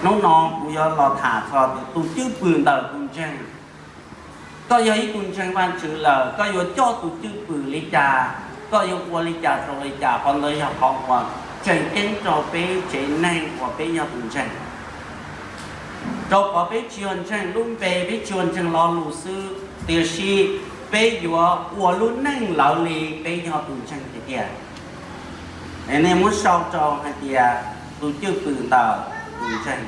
Hnub no kuv yuav los tham txog tias tus cwj pwm ntawm tus ntseeg. Koj yog ib tug ntseeg Vajtswv lawm, koj yuav coj tus cwj pwm li cas, koj yuav ua li cas rau li cas, qhov ntawd yog qhov uas tseem ceeb rau peb tsev neeg uas peb yog tus ntseeg. Rau qhov peb tsis yog ntseeg lub npe, peb tsis yog ntseeg lo lus xwb, tiam sis peb yuav ua lub neej lawv li peb yog tus ntseeg tiag tiag. Nej muab sau rau hais tias tus cwj pwm ntawm tus ntseeg.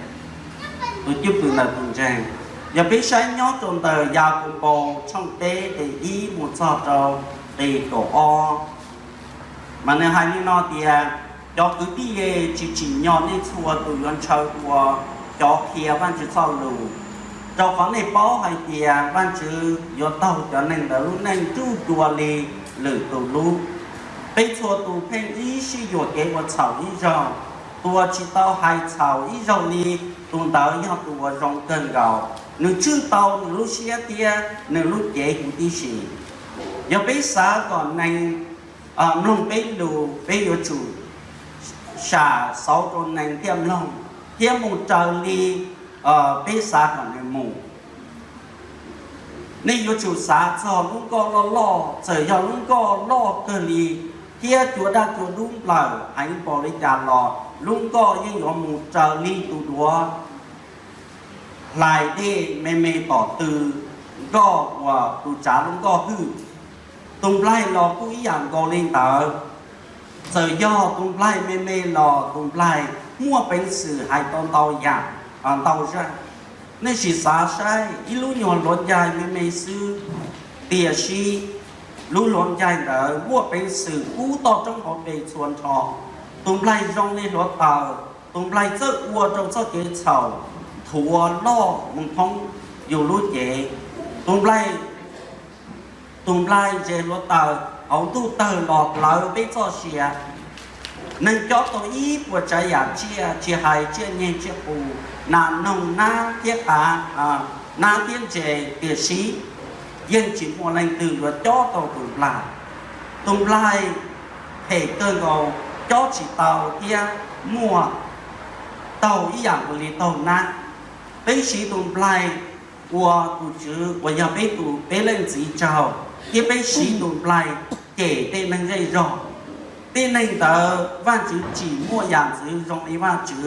Tus cwj pwm ntawm tus ntseeg, yog peb saib nyob rau ntawm Yakaunpaus tshooj peb nqe ib mus txog rau nqe kaum ob, mas nws hais li no tias, cov kwv tij, tsis tsim nyog nej txhua tus yuav ntshaw ua cov qhia Vajtswv txoj lus, rau qhov nej paub hais tias Vajtswv yuav taug cov neeg ntawd lub neej nruj dua li lwm tus lub. Peb txhua tus pheej ib sij yuam kev ua txhaum ib zaug. Tus uas tsis tau hais txhaum ib zaug li, tus ntawd yog tus uas zoo kawg nkaus, nws tswj tau nws lub siab thiab nws lub cev huv tib si. Yog peb xav kom neeg mloog peb lus, peb yuav tsum sam xauv rau neeg thiaj mloog, thiab mus raws li peb xav kom nws mus. Nej yuav tsum xav txog lub nkoj loj loj, txawm yog lub nkoj loj kawg li thiab cua daj cua dub nplawm heev npaum li cas los lub nkoj yeej yuav mus raws li tus duav hlais dej me me tom tw nkoj uas tus tsav lub nkoj hwj. Tus nplaig los kuj ib yam nkaus li ntawd. Txawm yog tus nplaig me me los tus nplaig muaj peev xwm hais tau ntau yam, ntau zaj. Nej sim xav saib ib lub nyuag hluav ncaig me me xwb, tiam sis lub hluav ncaig ntawd muaj peev xwm kub toj roob hauv pes txhua nrho. Tus nplaig zoo li hluav taws, tus nplaig txawj ua rau txoj kev txhaum nthuav loj mus thoob yus lub cev. Tus nplaig, tus nplaig ze hluav taws hauv ntuj tawg los hlawv peb txoj sia. Neeg cob tau ib puas tsav yam tsiaj, tsis hais tsiaj nyeg tsiaj qus, nas noog nab thiab qav, nab thiab ntses, tiam sis yeej tsis muaj leej twg yuav cob tau tus nplaig. Tus nplaig phem kawg nkaus, cob tsis tau thiab muaj taug ib yam nkaus li taug nab. Peb siv tus nplaig ua tus tswv uas yog peb tus, peb leej txiv tsaug, thiab peb siv tus nplaig cem tej neeg zej zog. Tej neeg ntawd Vajtswv tsim muaj yam ntxwv zoo li Vajtswv.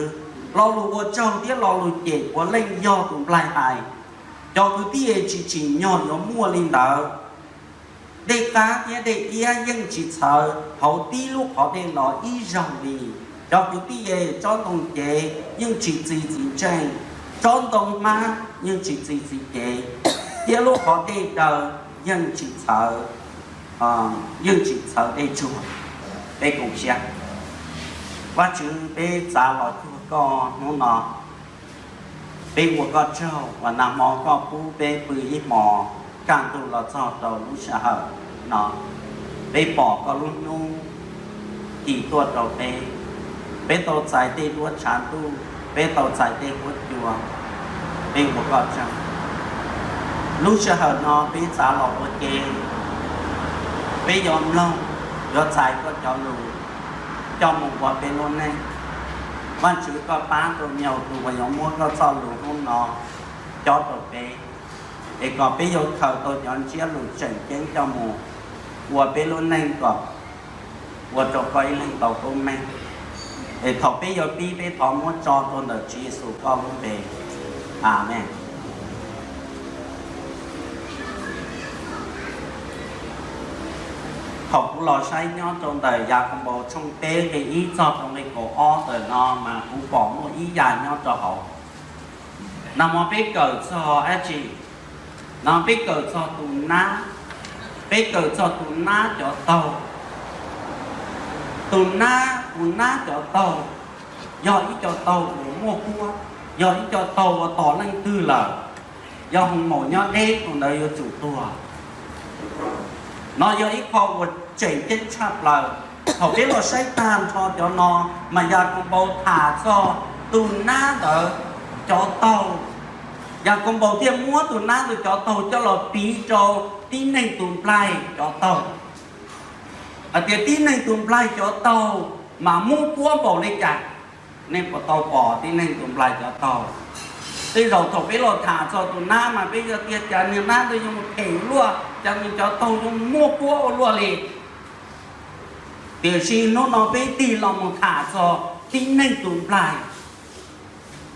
Lo lus ua tsaug thiab lo lus cem puav leej yog tus nplaig hais. Cov kwv tij, tsis tsim nyog yuav muaj li ntawd. Dej qab thiab dej iab yeej tsis txhawv hauv tib lub qhov dej los ib zaug li. Cov kwv tij, tsob ntoo cev yeej tsis txi txiv ntseej, tsob ntoo hmab yeej tsis txi txiv cev, thiab lub qhov dej daw yeej tsis txhawv, yeej tsis txhawv dej tsuag. Peb koom siab. Vajtswv, peb txav los cuag koj hnub no. Peb ua koj tsaug uas nag hmo koj pub peb pw ib hmos, kaj ntug los txog rau lub sij hawm no. Peb pom koj lub hnub kis tuaj rau peb. Peb tau txais tej duab tshav ntuj, peb tau txais tej huab cua. Peb ua koj tsaug. Lub sij hawm no peb txav los ua ke, peb yuav mloog, yuav txais koj cov lus coj mus ua peb lub neej. Vajtswv, koj pab rau nyauj tus uas yuav muab koj txoj lus hnub no cob rau peb, es kom peb yuav khaws tau cov ntsiab lus tseem ceeb coj mus ua peb lub neej kom ua rau koj ib leeg tau koob meej. Es thaum peb yuav pib, peb thov muab tso rau ntawm Tswv Yexus koj lub npe. Amees. Thaum kuv los saib nyob rau ntawm Yakaunpaus tshooj peb nqe ib txog rau nqe kaum ob ntawm no mas kuv pom muaj ib yam nyob rau hauv. Nag hmo peb kawm txog dab tsi? Nag hmo peb kawm txog tus nab, peb kawm txog tus nab cov taug. Tus nab, tus nab cov taug yog ib co taug uas muaj kuab, yog ib co taug uas tom leej twg lawm, yog hoo maum nyob deb tus ntawd yuav tsum tuag. No yog ib qho uas tseem ceeb tshaj plaws. Thaum peb los saib tag nrho cov no, mas Yakaunpaus tham txog tus nab ntawd cov taug. Yakaunpaus thiaj muab tus nab ntawd cov taug coj los piv rau tib neeg tus nplaig cov taug, hais tias tib neeg tus nplaig cov taug mas muaj kuab npaum li cas. Nej puas tau pom tib neeg tus nplaig cov taug? Tej zaum thaum peb los tham txog tus nab mas peb yog tias cas niag nab ntawd yuav mus phem ua luaj, cas nws cov taug yuav muaj puab ua luaj li. Tiam sis hnub no peb tig los mus tham txog tib neeg tus nplaig.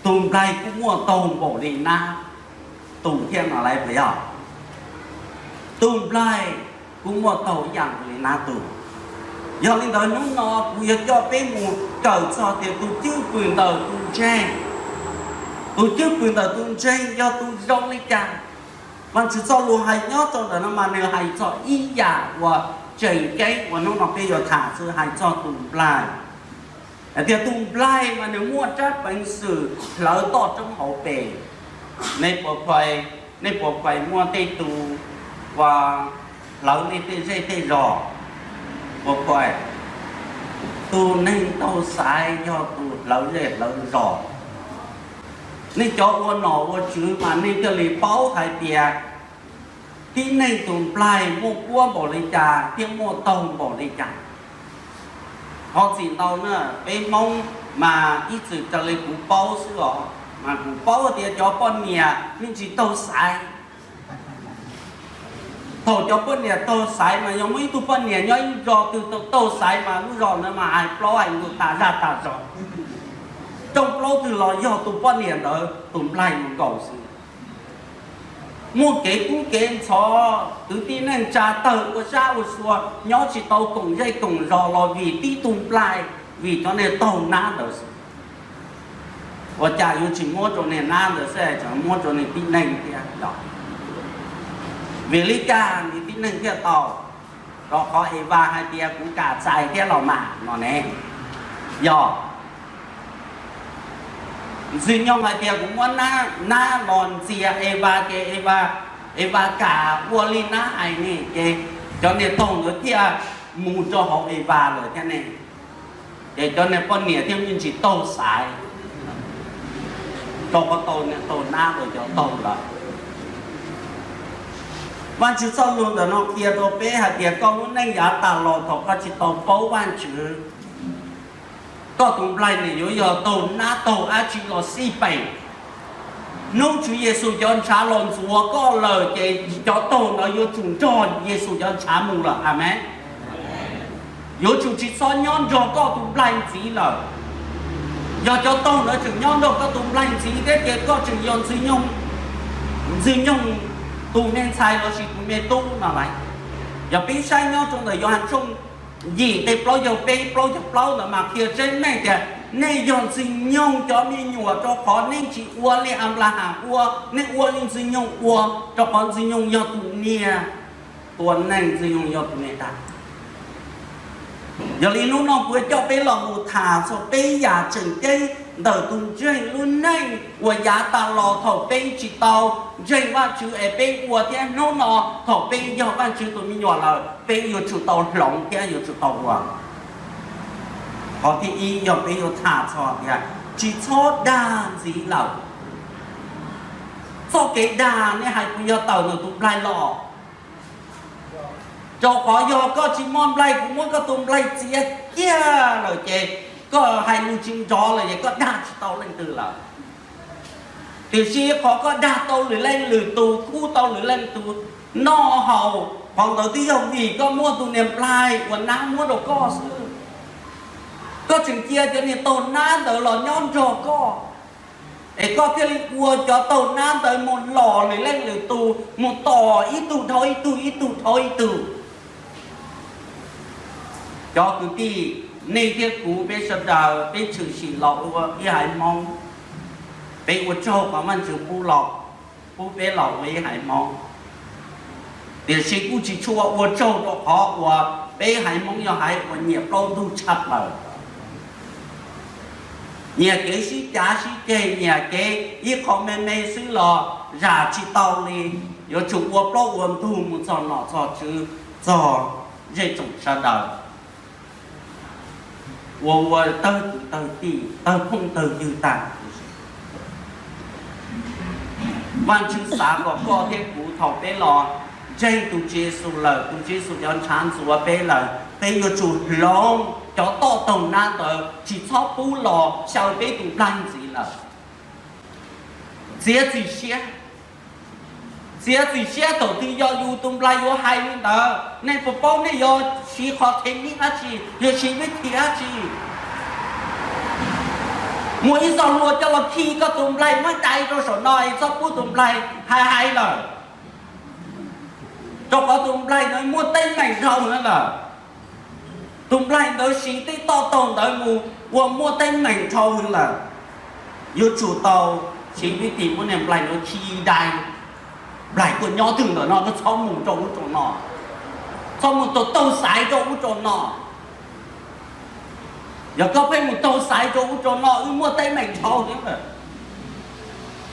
Tus nplaig kuj muaj taug npaum li nab tus thiab no lauj, puas yog? Tus nplaig kuj muaj taug ib yam li nab tus. Yog li ntawd hnub no kuv yuav coj peb mus kawm txog tias tus cwj pwm ntawm tus ntseeg, tus cwj pwm ntawm tus ntseeg yog tus zoo li cas. Vajtswv txoj lus hais nyob rau ntawm no mas nws hais txog ib yam uas tseem ceeb uas hnub no peb yuav tham xwb, hais txog tus nplaig. Hais tias tus nplaig mas nws muaj rab peev xwm hlawv toj roob hauv pes. Nej puas pais, nej puas pais muaj tej tus uas hlawv nej tej zej tej zos? Puas pais? Tus neeg taug xaiv yog tus hlawv zej hlawv zos. Nej cov ua nom ua tswv mas nej thiaj li paub hais tias tib neeg tus nplaig muaj puab npaum li cas thiab muaj taug npaum li cas. Ho txim ntau na, peb Hmoob mas ib txwm raws li kuv paub xwb os, mas kuv paub tias cov poj niam me ntsis taug xaiv. Thaum cov poj niam taug xaiv mas yog muaj ib tug poj niam nyob ib zos twg taug xaiv mas lub zos ntawd mas hais plaub hais ntug tas zaj tas zog. Rooj plaub twg los yog tus poj niam ntawd tus nplaig mus nkaus xwb. Muaj kev kub kev ntxhov, kwv tij neej tsa tawg ua sab ua sua, nyob tsis tau koom zej koom zos los vim tib tug nplaig, vim cov niag taug nab ntawd xwb. Ua cas yuav tsis muab rau niag nab ntawd xwb, tseem muab rau niag tib neeg thiab? Vim li cas niag tib neeg thiaj tau? Rau qhov Evas hais tias kuv kam txais thiab los mas no ne. Yog Ntxwg Nyoog hais tias kuv muab nab los ntxias Evas ces Evas kam ua li nab hais ne, ces cov niag taug ntawd thiaj mus rau hauv Evas lawm thiab ne. Ces cov niag poj niam thiaj me ntsis taug xaiv, rau qhov tau niag taug nab los cov taug lawm. Vajtswv txoj lus ntawm no qhia rau peb hais tias koj lub neej yav tas los thaum koj tsis tau paub Vajtswv, koj tus nplaig nws yuav yog taug nab taug dab tsi los xij peem. Hnub Tswv Yexus cov ntshav los ntxuav koj lawm ces cov taug ntawd yuav tsum nrog Yexus cov ntshav mus lawm. Amees. Yuav tsum tsis txhob nyob nrog koj tus nplaig ntxiv lawm. Yog cov taug ntawd tseem nyob nrog koj tus nplaig ntxiv thiab ces koj tseem yog Ntxwg Nyoog, Ntxwg Nyoog tus me ntxhais lossis tus me tub no lauj. Yog peb saib nyob rau ntawm Yauhas tshooj yim nqe plaub caug peb plaub caug plaub ntawd mas qhia tseeb meej tias nej yog Ntxwg Nyoog cov me nyuam rau qhov nej tsis ua li Anplahas ua, nej ua li Ntxwg Nyoog ua, rau qhov Ntxwg Nyoog yog tus niag tua neeg, Ntxwg Nyoog yog tus niag dag. Yog li hnub no kuv coj peb los mus tham txog peb yam tseem ceeb ntawm tus ntseeg lub neej uas yav tas los thaum peb tsis tau ntseeg Vajtswv es peb ua thiab hnub no thaum peb yog Vajtswv tus me nyuam lawm peb yuav tsum tau hloov thiab yuav tsum tau ua. Qhov thib ib yog peb yuav tham txog tias tsis txhob dag ntxiv lawm. Txoj kev dag nej hais puas yog tawm ntawm tus nplaig los? Rau qhov yog koj tsis muaj nplaig, kuv muab koj tus nplaig txiav kiag lawm ces koj hais lus tsis nrov lawm ces koj dag tsis tau leej twg lawm. Tiam sis qhov koj dag tau lwm leej lwm tus, kub tau lwm leej tus noj haus, qhov ntawd twb yog vim koj muaj tus niag nplaig uas nab muab rau koj xwb. Koj tseem cia cov niag taug nab ntawd los nyob nrog koj, es koj thiaj li ua cov taug nab ntawd mus los lwm leej lwm tus, mus tom ib tug dhau ib tug, ib tug dhau ib tug. Cov kwv tij, nej thiab kuv peb sawv daws peb tshwm sim los ua ib haiv Hmoob, peb ua tsaug qhov Vajtswv pub los, pub peb los ua ib haiv Hmoob. Tiam sis kuj tsis tshua ua tsaug rau qhov uas peb haiv Hmoob yog haiv uas nyiam plaub ntug tshaj plaws. Nyiam kev sib cav sib ceg, nyiam kev ib qho me me xwb los zam tsis tau li, yuav tsum ua plaub ua ntug mus txog nom txog tswv, txog zej tsoom sawv daws, ua ua tawg kwv tawg tij, tawg phooj tawg ywg tag. Vajtswv xav kom koj thiab kuv thaum peb los ntseeg tus Tswv Yexus lawm, tus Tswv Yexus cov ntshav ntxuav peb lawm, peb yuav tsum hloov Cov toj taug nab ntawd tsis txhob pub los xyaw peb tus nplaig ntxiv lawm. Txiav txim siab, txiav txim siab, thaum twg yog yus tus nplaig yuav hais li ntawd, nej puas paub nej yuav siv qhov khev nib dab tsi, yuav siv vib thim dab tsi? Muaj ib txoj hlua coj los khi koj tus nplaig muab dai rau saum no es txhob pub tus nplaig hais hais lawm, rau qhov tus nplaig ntawd muaj teeb meem dhau heev lawm. Tus nplaig ntawd siv tej toj taug ntawd mus ua muaj teeb meem dhau heev lawm. Yuav tsum tau siv vib thim muab niag nplaig ntawd khi dai. Nplaig, koj nyob twg ntawm no, koj txhob mus rau ub rau no, txhob mus taug taug xaiv rau ub rau no. Yog koj pheej mus taug xaiv rau ub rau no, wb muaj teeb meem dhau heev lawm.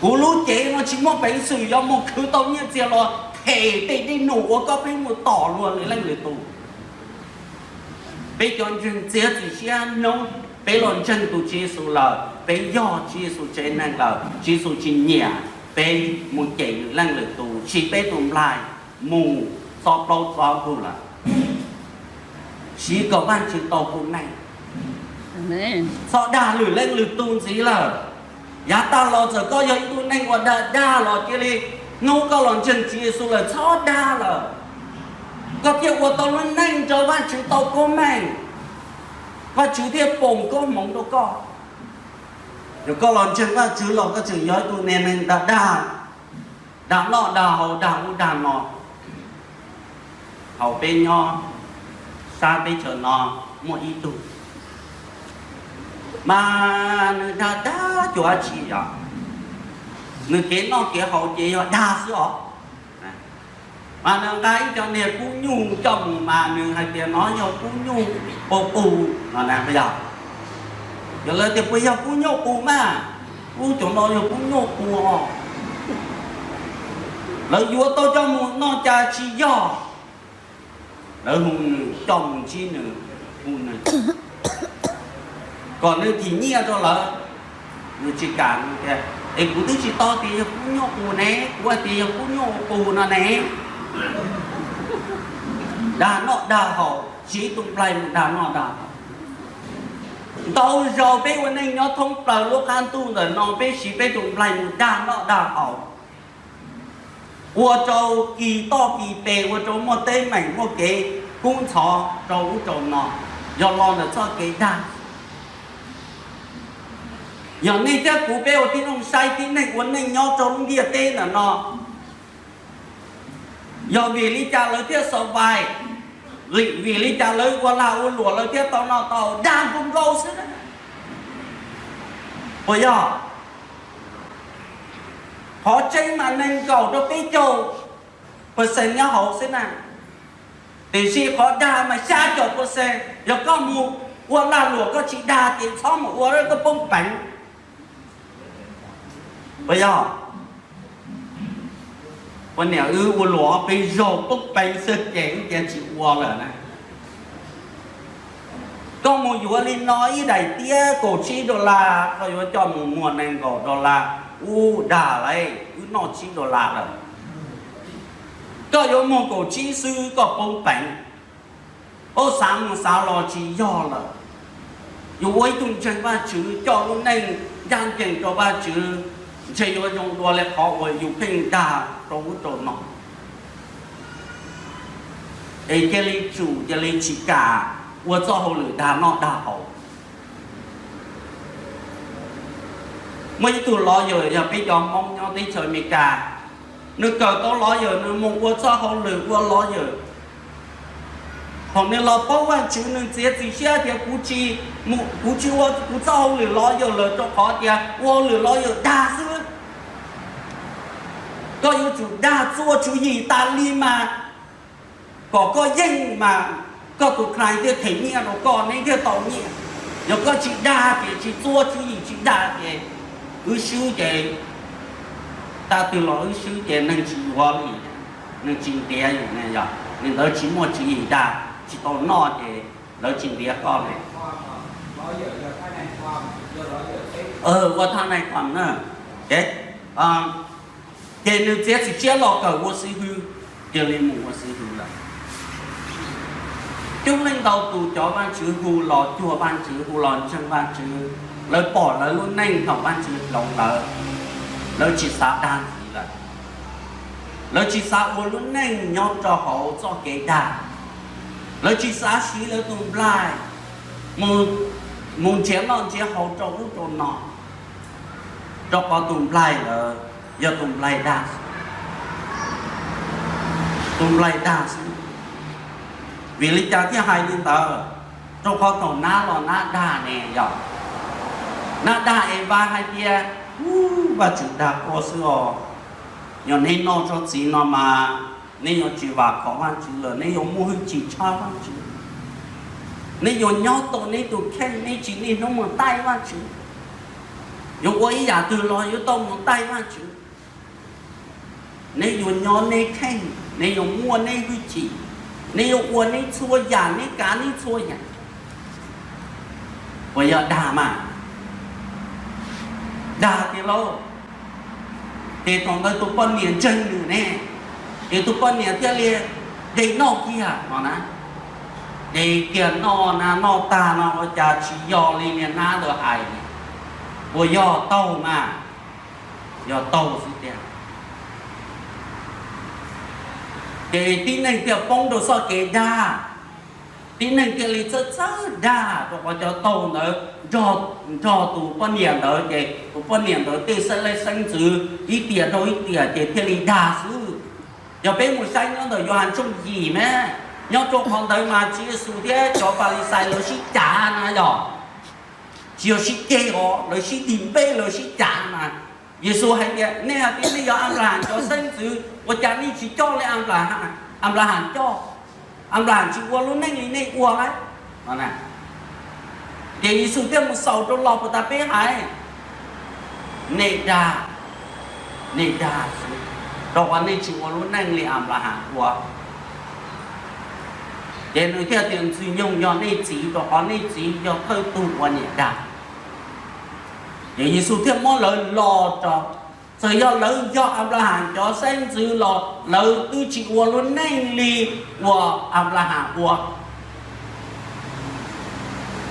Kuv lub cev no tsis muaj peev xwm yuav mus khwv tau nyiaj txiag los them tej dej num uas koj pheej mus tom luag lwm leej lwm tus. Peb cov ntseeg txiav txim siab, hnub peb los ntseeg tus Tswv Yexus lawm, peb yog Tswv Yexus tsev neeg lawm, Tswv Yexus tsis nyiam peb mus cem lwm leej lwm tus, siv peb tus nplaig mus txog plaub txog ntug lawm. Siv kom Vajtswv tau tus neeg, txhob dag lwm leej lwm tus ntxiv lawm. Yav tag los txawm koj yog ib tug neeg uas dag dag los cia li, hnub koj los ntseeg Tswv Yexus lawm txhob dag lawm, koj thiaj ua tau lub neej rau Vajtswv tau koob meej, Vajtswv thiaj foom koob hmoov rau koj. Yog koj los ntseeg Vajtswv los koj tseem yog ib tug niag neeg dag dag, dag noj dag haus, dag ub dag no. Thaum peb nyob sab teb chaws no muaj ib tug, mas nws dag dag cuag dab tsi yom, nws kev noj kev haus ces yog dag xwb os. Mas nws nqa ib co niag kub nyuj coj mus mas nws hais tias no yog kub nyuj pus qus no na, puas yog? Yog lawv tias puas yog kub nyuj qus mas, ub, cov no yog kub nyuj qus os. Lawv yuav tau coj mus noj cas tsis yog. Lawv hu nws coj mus ntsib nws, hu nws kom nws thim nyiaj rau lawv. Nws tsis kam, nws tias es kuv twb tsis tau tias yog kub nyuj qus ne, kuv hais tias yog kub nyuj qus no ne. Dag noj dag haus, siv tus nplaig mus dag noj dag haus. Ntau zaus peb ua neej nyob thoob plaws lub qab ntuj ntawm no peb siv peb tus nplaig mus dag noj dag haus, ua rau kis toj kis tes, ua rau muaj teeb meem muaj kev kub ntxhov rau ub rau no, yog los ntawm txoj kev dag. Yog nej thiab kuv peb ua tib zoo saib tib neeg ua neej nyob rau lub ntiaj teb ntawm no, yog vim li cas lawv thiaj xav vais, vim li cas lawv ua lag ua luam lawv thiaj tau noj tau, dag nkaus nkaus xwb. Puas yog? Qhov tseeb mas nees nkaum rau peb caug percent nyob hauv xwb na. Tiam sis qhov dag mas xya caum percent, yog koj mus ua lag luam koj tsis dag ces txhob mus ua, koj poob peev. Puas yog? Ua niam wb ua luam peb zaug poob peev xwb ces wb cia tsis ua lawm na. Koj mus yuav li no ib daim tiab kaum tsib dollar, koj yuav coj mus muag nees nkaum dollar, ub, dag lawm, wb noj tsib dollar lawm. Koj yuav muag kaum tsib xwb koj poob peev. Ub, xav mus xav los tsis yog lawm. Yus ua ib tug ntseeg Vajtswv coj lub neej ncaj ncees rau Vajtswv, ntshe yuav zoo dua li qhov uas yus pheej dag rau ub rau no. Es cia li tsum, cia li tsis kam ua txoj hauj lwm dag noj dag haus. Muaj ib tug lawyer, yog peb cov Hmoob nyob teb chaws Amelikas, nws kawm tau lawyer, nws mus ua txoj hauj lwm ua lawyer. Thaum nws los paub Vajtswv nws txiav txim siab tias kuv tsis, kuv tsis ua kuv txoj hauj lwm lawyer lawm rau qhov tias ua hauj lwm lawyer dag xwb. Koj yuav tsum dag txua tswv yim tas li mas kom koj yeej mas koj tus client thiaj them nyiaj rau koj, neb thiaj tau nyiaj. Yog koj tsis dag ces tsis txua tswv yim, tsis dag ces wb swb ces tag twg los wb swb ces neeg tsis yuav li, neeg tsis ntiav yus ne, yog li ntawd tsis muaj tswv yim dag tsis tau noj ces lawv tsis ntiav koj li. Ua thaj nais khoom na, ces nws txiav txim siab los kawm ua xib hwb, cia li mus ua xib hwb lawm. Coob leej ntau tus cov Vajtswv hu los cuag Vajtswv, hu los ntseeg Vajtswv, lawv pom lawv lub neej thaum Vajtswv hloov lawv, lawv tsis xav dag ntxiv lawm. Lawv tsis xav ua lub neej nyob rau hauv txoj kev dag. Lawv tsis xav siv lawv tus nplaig mus nrhiav noj nrhiav haus rau ub rau no, rau qhov tus nplaig lawv yog tus nplaig dag, tus nplaig dag xwb. Vim li cas thiaj hais li ntawd? Rau qhov thaum nab los nab dag ne yog, nab dag Evas hais tias, Ub, Vajtswv dag koj xwb os. Yog neb noj tsob txiv no mas neb yuav tsis vam khom Vajtswv lawm, neb yuav muaj hwj chim tshaj Vajtswv. Neb yuav nyob tau neb tus kheej, neb tsis niaj hnub mus taij Vajtswv. Yuav ua ib yam twg los yuav tau mus taij Vajtswv. Neb yuav nyob neb kheej, neb yuav muaj neb hwj chim, neb yuav ua neb txhua yam, neb kav neb txhua yam. Puas yog dag mas? Dag tiag lauj. Ces thaum ntawd tus poj niam ntseeg nws ne, ces tus poj niam thiaj li de noj kiag no na. De kiag noj na, noj tag no ua cas tsis yog li niag nab ntawd hais li. Puas yog taug mas? Yog taug xwb tiag. Ces tib neeg thiaj poob rau txoj kev dag, tib neeg thiaj li txawj txawj dag, rau qhov cov taug ntawd nrog tus poj niam ntawd, ces tus poj niam ntawd tej xeeb leej xeeb ntxwv ib tiam rau ib tiam ces thiaj li dag xwb. Yog peb mus saib nyob ntawm Yauhas tshooj yim ne, nyob rau qhov ntawd mas Tswv Yexus thiab cov Falixais lawv sib cav na yog, tsis yog sib ceg os, lawv sib dig npe, lawv sib cav mas. Yexus hais tias, Nej hais tias nej yog Anplahas cov xeeb ntxwv, ua cas nej tsis coj li Anplahas coj? Anplahas tsis ua lub neej li nej ua lawm. Ces Yexus thiaj mus xaus rau los puas tas peb hais, Nej dag, nej dag xwb, rau qhov nej tsis ua lub neej li Anplahas ua. Ces nws thiaj tias, Ntxwg Nyoog, yog nej txiv, rau qhov nej txiv yog thawj tug ua niam dag. Ces Yexus thiaj muab lawv los rau, txawm yog lawv yog Anplahas cov xeeb ntxwv los lawv twb tsis ua lub neej li uas Anplahas ua.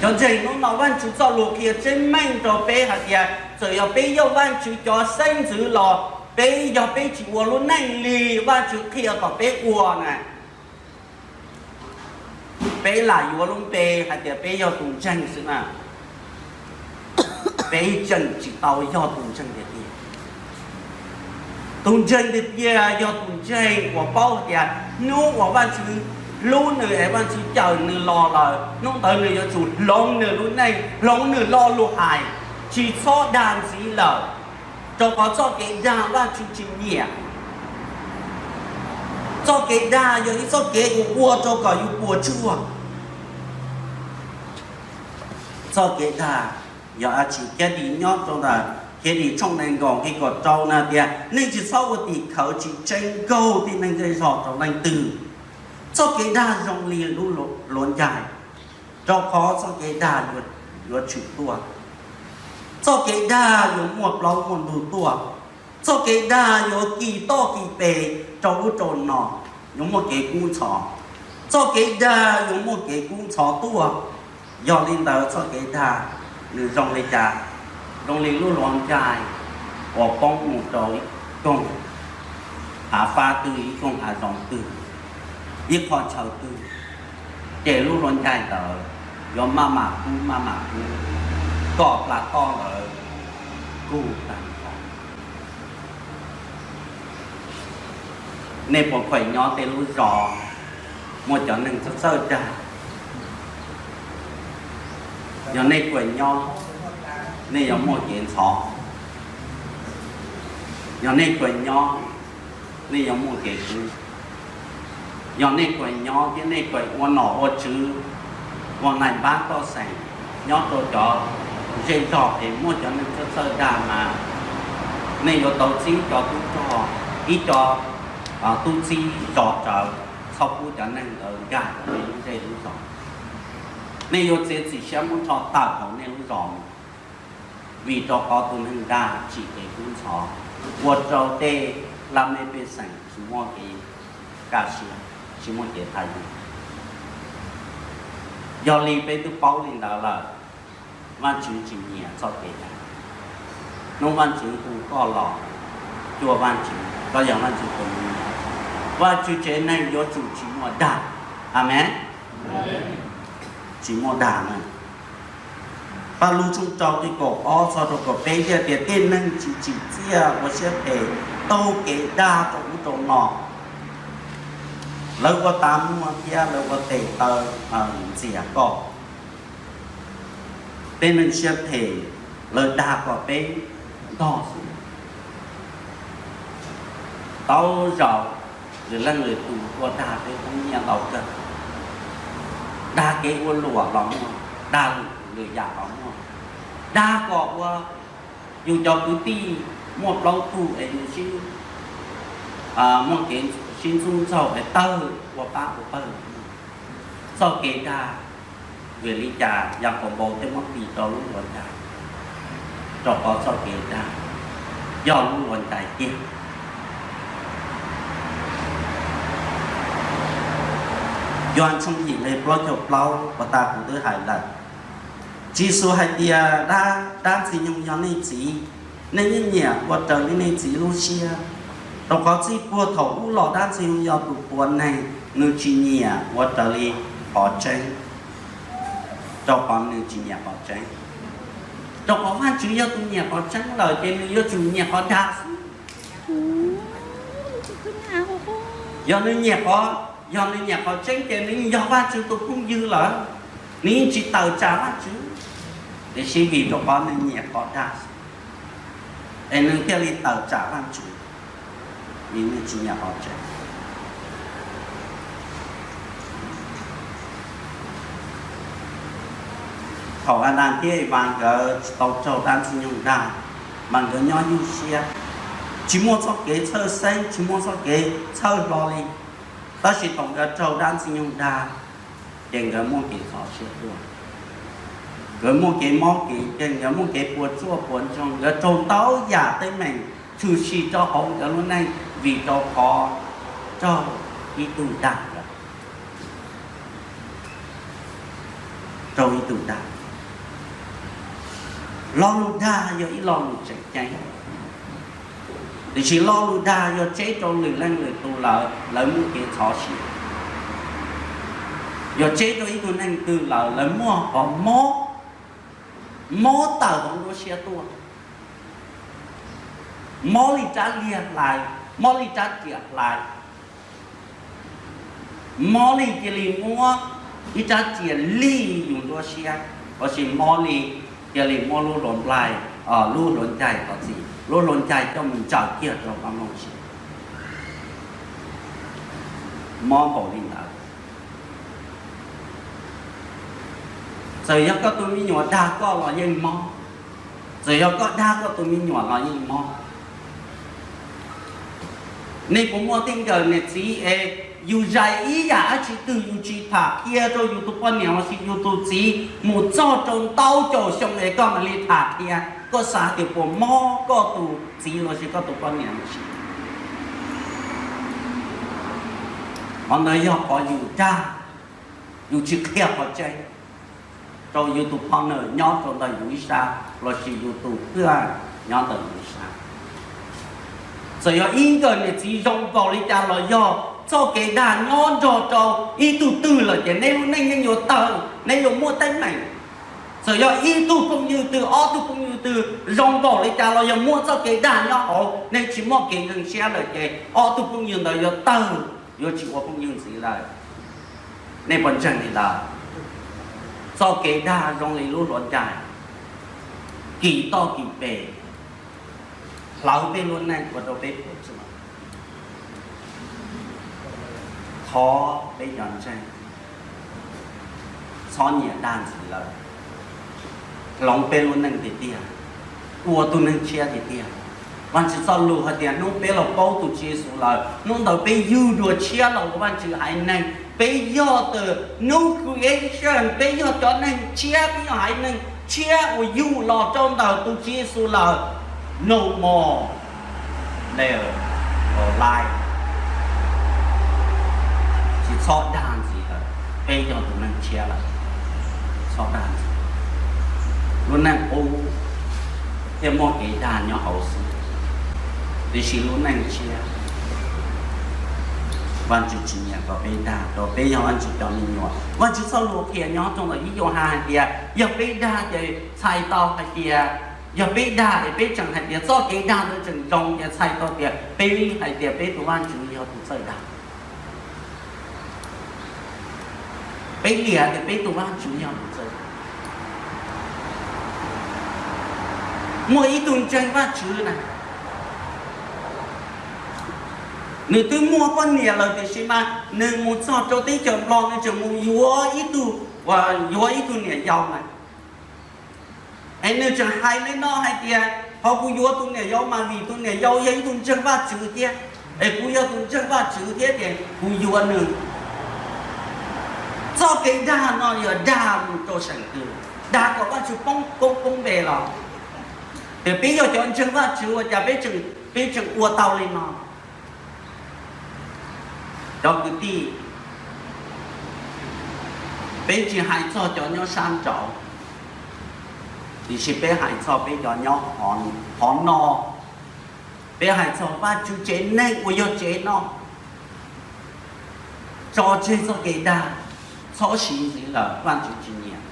Cov ntseeg, hnub no Vajtswv txoj lus qhia tseeb meej rau peb hais tias txawm yog peb yog Vajtswv cov xeeb ntxwv los peb yog peb tsis ua lub neej li Vajtswv qhia kom peb ua na, peb lam yuav lub npe hais tias peb yog tus ntseeg xwb na, peb tseem tsis tau yog tus ntseeg tiag tiag. Tus ntseeg tiag tiag yog tus ntseeg uas paub tias hnub uas Vajtswv hlub nws es Vajtswv cawm nws los lawm, hnub ntawd nws yuav tsum hloov nws lub neej, hloov nws lo lus hais, tsis txhob dag ntxiv lawm, rau qhov txoj kev dag Vajtswv tsis nyiam. Txoj kev dag yog ib txoj kev uas ua rau kom yus puas tsuaj. Txoj kev dag yog dab tsi? Khiavdim nyob rau ntawm Khiavdim tshooj nees nkaum nqe kaum rau na tias, Nej tsis txhob ua tim khawv tsis tseeb nkaug tib neeg zej zog rau leej twg. Txoj kev dag zoo li lub hluav ncaig, rau qhov txoj kev dag yuav tshwm tuaj. Txoj kev dag yuav muaj plaub muaj ntug tuaj. Txoj kev dag yuav kis toj kis pes rau ub rau no, yuav muaj kev kub ntxhov. Txoj kev dag yuav muaj kev kub ntxhov tuaj. Yog li ntawd txoj kev dag nws zoo li cas? Zoo li lub hluav ncaig uas poob mus rau ib koog hav fab twg, ib koog hav zoov twg, ib qho chaw twg, ces lub hluav ncaig ntawd yuav maj mam kub maj mam kub, kom plas toj ntawd kub tag nrho. Nej puas khuam nyob tej lub zos muaj cov neeg txawj txawj dag? Yog nej khuam nyob, nej yuav muaj kev ntxhov. Yog nej khuam nyob, nej yuav muaj kev kub. Yog nej khuam nyob thiab nej khuam ua nom ua tswv, ua nais npab toj xeem nyob rau cov zej zog es muaj cov neeg txawj txawj dag mas, nej yuav tau txib cov tub rog, ib co tub txib zos rawv, txhob pub cov neeg ntawd nkag rau nej lub zej lub zos. Nej yuav txiav txim siab muab rho tawm hauv nej lub zos mus, vim rau qhov tus neeg dag tsim kev kub ntxhov, ua rau tej laj mej pej xeem tsis muaj kev kaj siab, tsis muaj kev thaj yeeb. Yog li peb twb paub li ntawd lawm, Vajtswv tsis nyiam txoj kev dag. Hnub Vajtswv hu koj los cuag Vajtswv, koj yog Vajtswv tus me nyuam, Vajtswv tsev neeg yuav tsum tsis muaj dag. Amees. Tsis muaj dag na. Paj Lug tshooj rau nqe kaum ob txog rau kaum peb thiaj tias, tej neeg tsis tsim txiaj ua siab phem taug kev dag rau ub rau no, lawv ua tas muag thiab lawv ua tes taw ntxias koj. Tej neeg siab phem, lawv dag kom peb ntog xwb. Tau zaum lwm leej lwm tus ua dag peb poob nyiaj ntau kawg. Dag kev ua luam los muaj, dag lwm yam los muaj. Dag kom ua, yus cov kwv tij muaj plaub tug es yus sib, muaj kev sib ntxub ntxaug es tawg ua pab ua pawg. Txoj kev dag, vim li cas Yakaunpaus thiaj muab tis rau lub luav ntais? Rau qhov txoj kev dag yog lub luav ntais tiag. Yauhas tshooj yim nqe plaub caug plaub puas tas kuv twb hais lawm. Tswv Yexus hais tias, dab, dab Ntxwg Nyoog yog nej txiv, nej yeej nyiam ua raws li nej txiv lub siab. Rau qhov txij puag thaum ub los dab Ntxwg Nyoog yog tus puav neeg, nws tsis nyiam ua raws li qhov tseeb, rau qhov nws tsis nyiam qhov tseeb. Rau qhov Vajtswv yog tus nyiam qhov tseeb lawm ces nws yuav tsum nyiam qhov dag xwb. Yog nws nyiam qhov, yog nws nyiam qhov tseeb ces nws yog Vajtswv tus phooj ywg lawm, nws yeej tsis tawm tsam Vajtswv. Tiam sis vim rau qhov nws nyiam qhov dag xwb, es nws thiaj li tawm tsam Vajtswv, vim nws tsis nyiam qhov tseeb. Thaum Adas thiab Evas nkawd tsis tau raug dab Ntxwg Nyoog dag, mas nkawd nyob ywj siab, tsis muaj txoj kev txhawj xeeb, tsis muaj txoj kev txhawj hlo li. Tab sis thaum nkawd raug dab Ntxwg Nyoog dag, ces nkawd muaj kev txhov siab tuaj, nkawd muaj kev mob kev nkeeg, nkawd muaj kev puas tsuaj puas ntsoog, nkawd raug ntau yam teeb meem tshwm sim rau hauv nkawd lub neej vim rau qhov raug ib tug dag lawm. Raug ib tug dag. Lo lus dag yog ib lo lus tseem ceeb, tiam sis lo lus dag yog tseb rau lwm leej lwm tus lawm lawv muaj kev txhov siab, yog tseb rau ib tug neeg twg lawm lawv muaj qhov mob, mob tawm hauv nruab siab tuaj, mob li rab liag hlais, mob li rab riam hlais, mob li cia li muab ib rab riam lij yus nruab siab, los sis mob li cia li muab lub hluas nplaig, lub hluas ncaig, thov txim, lub hluas ncaig coj mus ntsaws kiag rau qab nplooj siab. Mob npaum li ntawd. Txawm yog koj tus me nyuam dag koj los yeej mob, txawm yog koj dag koj tus me nyuam los yeej mob. Nej puas muaj tej nkawm niam txiv es yus zais ib yam dab tsi twg yus tsis tham qhia rau yus tus poj niam los sis yus tus txiv mus txog rau ntau caum xyoo es koj mam li tham qhia, koj xav tias puas mob koj tus txiv los sis koj tus poj niam los sis? Qhov ntawd yog qhov yus dag, yus tsis qhia qhov tseeb rau yus tus partner nyob rau ntawm yus ib sab los sis yus tus pwj nyob ntawm yus ib sab. Txawm yog ib nkawm niam txiv zoo npaum li cas los yog txoj kev dag nyob nrog rau ib tug twg lawm ces neb lub neej yeej yuav tawg, neb yuav muaj teeb meem. Txawm yog ib tug phooj ywg twg, ob tug phooj ywg twg zoo npaum li cas los yog muaj txoj kev dag nyob hauv, nej tsis muaj kev ntseeg siab lawm ces ob tug phooj ywg ntawd yuav tawg, yuav tsis ua phooj ywg ntxiv lawm. Nej puas ntseeg li ntawd? Txoj kev dag zoo li lub hluav ncaig, kis toj kis pes, hlawv peb lub neej ua rau peb puas tsuaj. Thov peb cov ntseeg txhob nyiam dag ntxiv lawm, hloov peb lub neej tiag tiag, ua tus neeg tshiab tiag tiag. Vajtswv txoj lus hais tias hnub peb los paub tus Tswv Yexus lawm, hnub ntawd peb yug dua tshiab los ua Vajtswv haiv neeg. Peb yog the new creation, peb yog cov neeg tshiab, peb yog haiv neeg tshiab uas yug los rau ntawm tus Tswv Yexus lawm. No more layer of life. Tsis txhob dag ntxiv lawm, peb yog tus neeg tshiab lawm. txhob dag ntxiv. Lub neej qub thiaj muaj kev dag nyob hauv xwb, tiam sis lub neej tshiab Vajtswv tsis nyiam kom peb dag, rau peb yog Vajtswv cov me nyuam. Vajtswv txoj lus qhia nyob rau ntawm ib Yauhas hais tias yog peb dag ces txhais tau hais tias, yog peb dag es peb tseem hais tias txoj kev dag ntawd tseem zoo ces txhais tau tias peb hais tias peb tus Vajtswv yog tus txawj dag. Peb liam tias peb tus Vajtswv yog tus txawj dag. Muaj ib tug ntseeg Vajtswv na, nws twb muaj poj niam lawm tiam sis mas nws mus txog rau teb chaws Nplog nws tseem mus yuav ib tug, yuav ib tug niam yau na. Es nws tseem hais li no hais tias, qhov kuv yuav tus niam yau mas vim tus niam yau yog ib tug ntseeg Vajtswv thiab, es kuv yog tus ntseeg Vajtswv thiab ces kuv yuav nws. Txoj kev dag no yog dag mus rau seem twg? Dag kom Vajtswv poob koob poob npe los? Tias peb yog cov ntseeg Vajtswv ua cas peb tseem ua tau li no? Cov kwv tij, peb tsis hais txog cov nyob sab nraud, tiam sis peb hais txog peb cov nyob qhov no. Peb hais txog Vajtswv tsev neeg uas yog tsev no, tso tseg txoj kev dag, txhob siv ntxiv lawm, Vajtswv tsis nyiam.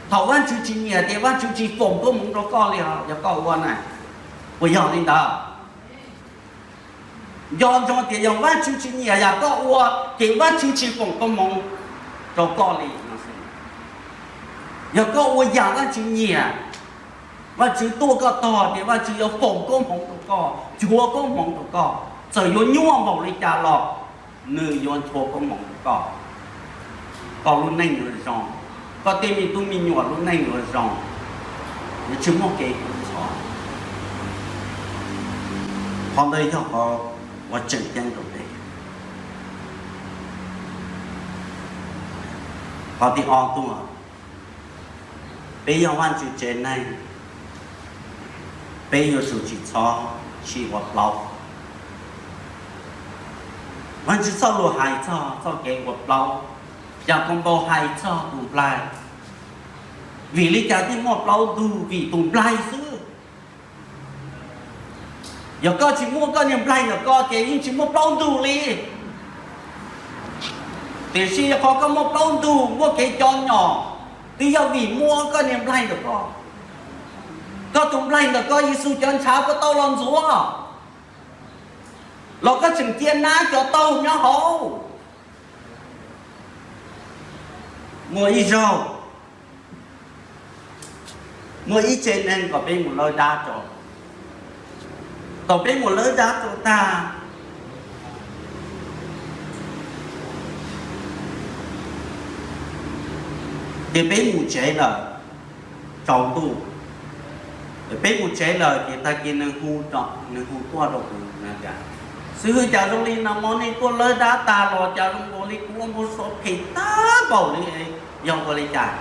Thaum Vajtswv tsis nyiam ces Vajtswv tsis foom koob hmoov rau koj li os, yog koj ua na, puas yog li ntawd? Nco ntsoov tias yog Vajtswv tsis nyiam yam koj ua, ces Vajtswv tsis foom koob hmoov rau koj li. Yog koj ua yam Vajtswv nyiam, Vajtswv tuaj koj tog ces Vajtswv yuav foom koob hmoov rau koj, nchuav koob hmoov rau koj. Txawm yuav nyuaj npaum li cas los nws yuav nchuav koob hmoov rau koj. Koj lub neej yuav zoo, koj tej me tub me nyuam lub neej yuav zoo, yuav tsis muaj kev kub ntxhov. Qhov ntawd yog qhov uas tseem ceeb rau peb. Qhov thib ob tuaj, peb yog Vajtswv tsev neeg, peb yuav tsum tsis txhob sib ua plaub. Vajtswv txoj lus hais txog txoj kev ua plaub, yam koom npau hais txog tus nplaig. Vim li cas thiaj muaj plaub ntug? Vim tus nplaig xwb. Yog koj tsis muaj koj niag nplaig ntawm koj ces yeej tsis muaj plaub ntug li. Tiam sis yog qhov koj muaj plaub ntug, muaj kev cov nyom, twb yog vim muaj koj niag nplaig ntawm koj. Koj tus nplaig ntawm koj, Yexus cov ntshav puas tau los ntxuav? Los koj tseem cia nab cov taug nyob hauv? Muaj ib zaug, muaj ib tsev neeg kom peb mus lawb dab rau. Thaum peb mus lawb dab rau tag, ces peb mus tsev lawm, tsaus ntuj. Peb mus tsev lawm ces tag kis nws hu, nws hu tuaj rau kuv tias, xib hwb, cas zoo li no mo nej tuaj lawb dab tag los cas zoo nkaus li kuv ua npau suav phem tag npaum li, yog ua li cas?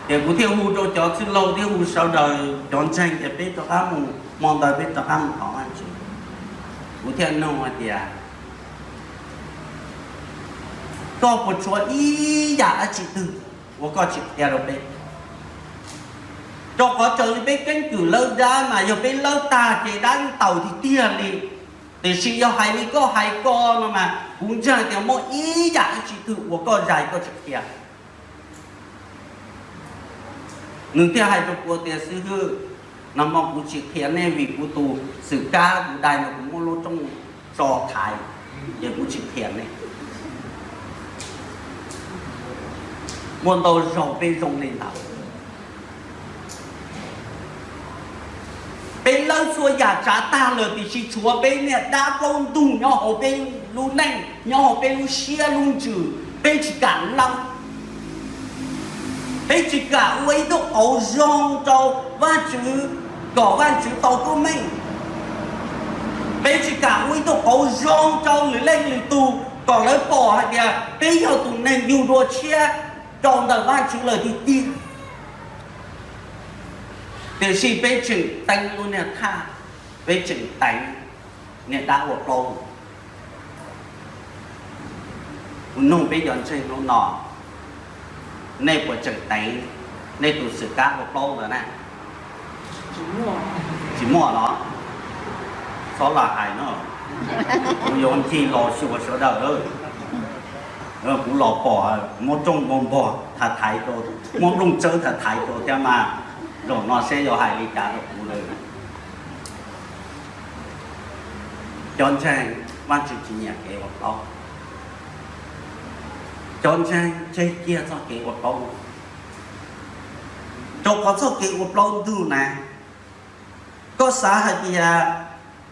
Ces kuv thiaj hu rau cov txwj laug thiab hu sawv daws cov ntseeg ces peb rov qab mus, hmo ntawd peb rov qab mus thov Vajtswv. Kuv thiaj nug hais tias, koj puas tshuav ib yam dab tsi twg uas koj tsis qhia rau peb? Rau qhov raws li peb keeb kwm lawb dab mas yog peb lawb tag ces dab yeej tawm tiag tiag li. Tiam sis yog hais li koj hais ko no mas kuv ntseeg tias muaj ib yam dab tsi twg uas koj zais koj tsis qhia. Nws thiaj hais rau kuv tias, xib hwb, nag hmo kuv tsis qhia nej vim kuv tus xwm kab kuv dai no kuv muab lub rooj tso thaiv, ces kuv tsis qhia nej. Muaj ntau zaus peb zoo li ntawd. Peb lawb txhua yam tsav tag lawm tiam sis tshuav peb niag dab plaub ntug nyob hauv peb lub neej, nyob hauv peb lub siab lub ntsws, peb tsis kam lawb. Peb tsis kam ua ib tug qauv zoo rau Vajtswv kom Vajtswv tau koob meej. Peb tsis kam ua ib tug qauv zoo rau lwm leej lwm tus kom lawv pom hais tias peb yog tus neeg yug dua tshiab rau ntawm Vajtswv lawm tiag tiag. Tiam sis peb tseem teev lub niag thaj, peb tseem teev niag dab ua plaub. Kuv nug peb cov ntseeg hnub no, Nej puas tseem teev nej tus xwm kab ua plaub ntawd na? Tsis muaj los? Txhob lam hais no, kuv yuav ncig los xyuas sawv daws. Kuv los pom muab rooj npog npog thaiv thaiv rau, muab nplooj tsawb thaiv thaiv rau thiab mas, zaum no seb yuav hais li cas rau kuv lawm. Cov ntseeg, Vajtswv tsis nyiam kev ua plaub. Cov ntseeg, tseg kiag txoj kev ua plaub, rau qhov txoj kev ua plaub ntug na, koj xav hais tias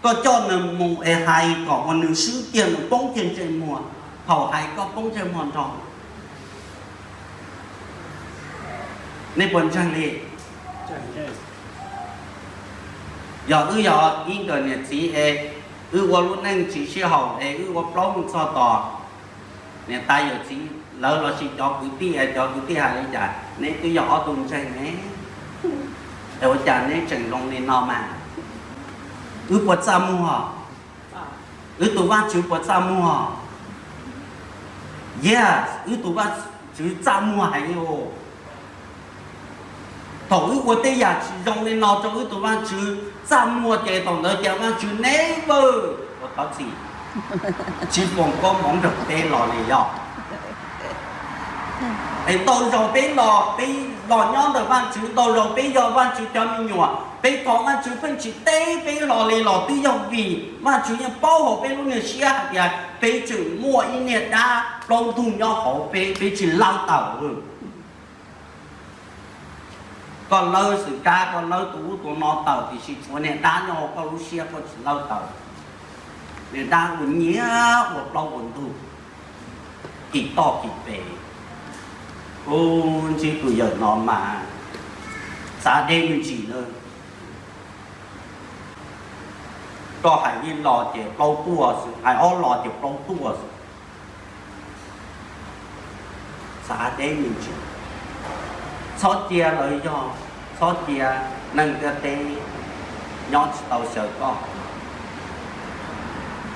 koj coj nws mus es hais kom uas nws swb kiag, nws poob kiag ntsej muag, thaum hais koj poob ntsej muag nrog. Nej puas ntseeg li? Yog wb yog ib nkawm niam txiv es wb ua lub neej tsis sib haum es wb ua plaub mus txog tom niam tais yawm txiv lawv lossis cov kwv tij es cov kwv tij hais li cas, neb twb yog ob tug ntseeg ne, es ua cas neb tseem zoo li no mas? Wb puas txaj muag? Wb tus Vajtswv puas txaj muag? Yes, wb tus Vajtswv txaj muag heev os. Thaum wb ua tej yam tsis zoo li no rau wb tus Vajtswv txaj muag ces thaum ntawd ces Vajtswv never, ua thov txim, tsis foom koob hmoov rau peb los li yog. Es ntau zaus peb los, peb los nyob ntawm Vajtswv, ntau zaus peb yog Vajtswv cov me nyuam, peb thov Vajtswv pheej tsis teb peb hlo li los twb yog vim Vajtswv yeej paub hauv peb lub niag siab hais tias peb tseem muaj ib niag dab plaub ntug nyob hauv peb, peb tsis lawv tawm. Koj lawv xwm kab, koj lawv tus ub tus no tawm, tiam sis tshuav niag dab nyob hauv koj lub siab koj tsis lawv tawm. Niag dab ua nyiav ua plaub ua ntug, kis toj kis pes. Ub, ntsib tus yawm no mas xav deb me ntsis na. Koj hais ib los ces plaub tuaj xwb, hais ob los ces plaub tuaj xwb. Xav deb me ntsis. Txhob cia lawv yog, txhob cia neeg ntiaj teb nyob tsis tau xyaw koj,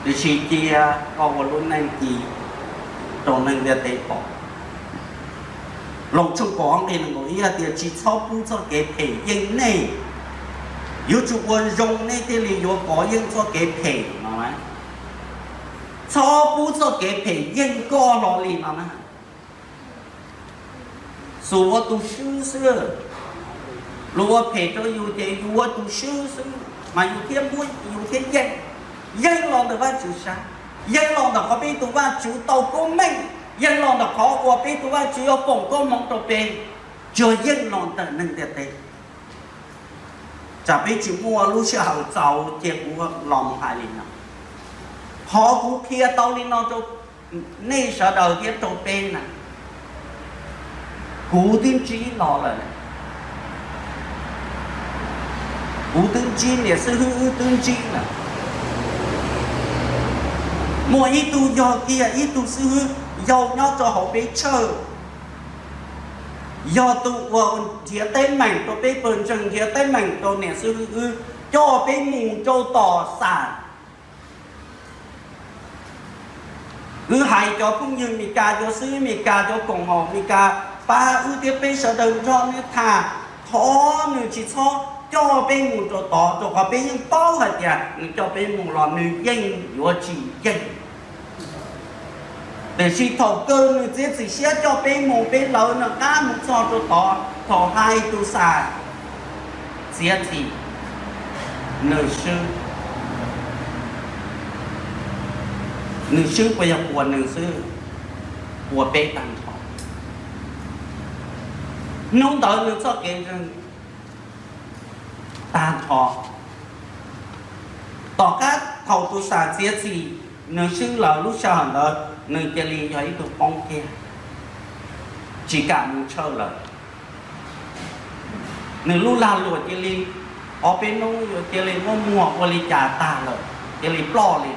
tiam sis cia koj ua lub neej ci rau neeg ntiaj teb pom. Loos tshooj kaum ob nqe nees nkaum ib hais tias, tsis txhob pub txoj kev phem yeej nej, yuav tsum ua zoo nej thiaj li yuav kov yeej txoj kev phem no. Txhob pub txoj kev phem yeej koj hlo li no na. Xub ua tus swb xwb, luag ua phem rau yus ces yus ua tus swb xwb mas yus thiaj muab yus thiaj yeej. Yeej los ntawm Vajtswv sab, yeej los ntawm qhov peb tus Vajtswv tau koob meej, yeej los ntawm qhov uas peb tus Vajtswv yuav foom koob hmoov rau peb, tsuas yeej los ntawm neeg ntiaj teb. Tsam peb tsis muaj lub sij hawm txaus ces kuv los mus hais li no. Qhov kuv qhia tau li no rau nej sawv daws thiab rau peb na, kuv twb ntsib los lawm. Kuv twb ntsib, niam xib hwb wb twb ntsib lawm. Muaj ib tug yog kiag ib tug xib hwb yau nyob rau hauv peb church, yog tus uas nrhiav teeb meem rau peb pawg ntseeg, nrhiav teeb meem rau niam xib hwb wb, coj peb mus rau tom xam. Wb hais cov phooj ywg Meskas, cov xib hwb Meskas, cov koom haum Meskas pab wb thiab peb sawv daws nrog nws tham, thov nws tsis txhob coj peb mus rau tod, rau qhov peb yeej paub hais tias nws coj peb mus los nws yeej yuav tsis yeej. Tiam sis thaum kawg nws txiav txim siab coj peb mus, peb lawv nws qab mus txog rau tod, thaum hais tus xam txiav txim, nws swb. Nws swb puas yog puas nws xwb? Puas peb tag nrho. Hnub ntawd nws txoj kev ntseeg tag nrho. Tom qab thaum tus xam txiav txim, nws swb lawm, lub sij hawm ntawd nws cia li yog ib tug poob kiag, tsis kam mus church lawm. Nws lub lag luam cia li, ob peb hnub yuav cia li muab muag ua li cas tag lawm, cia li ploj li.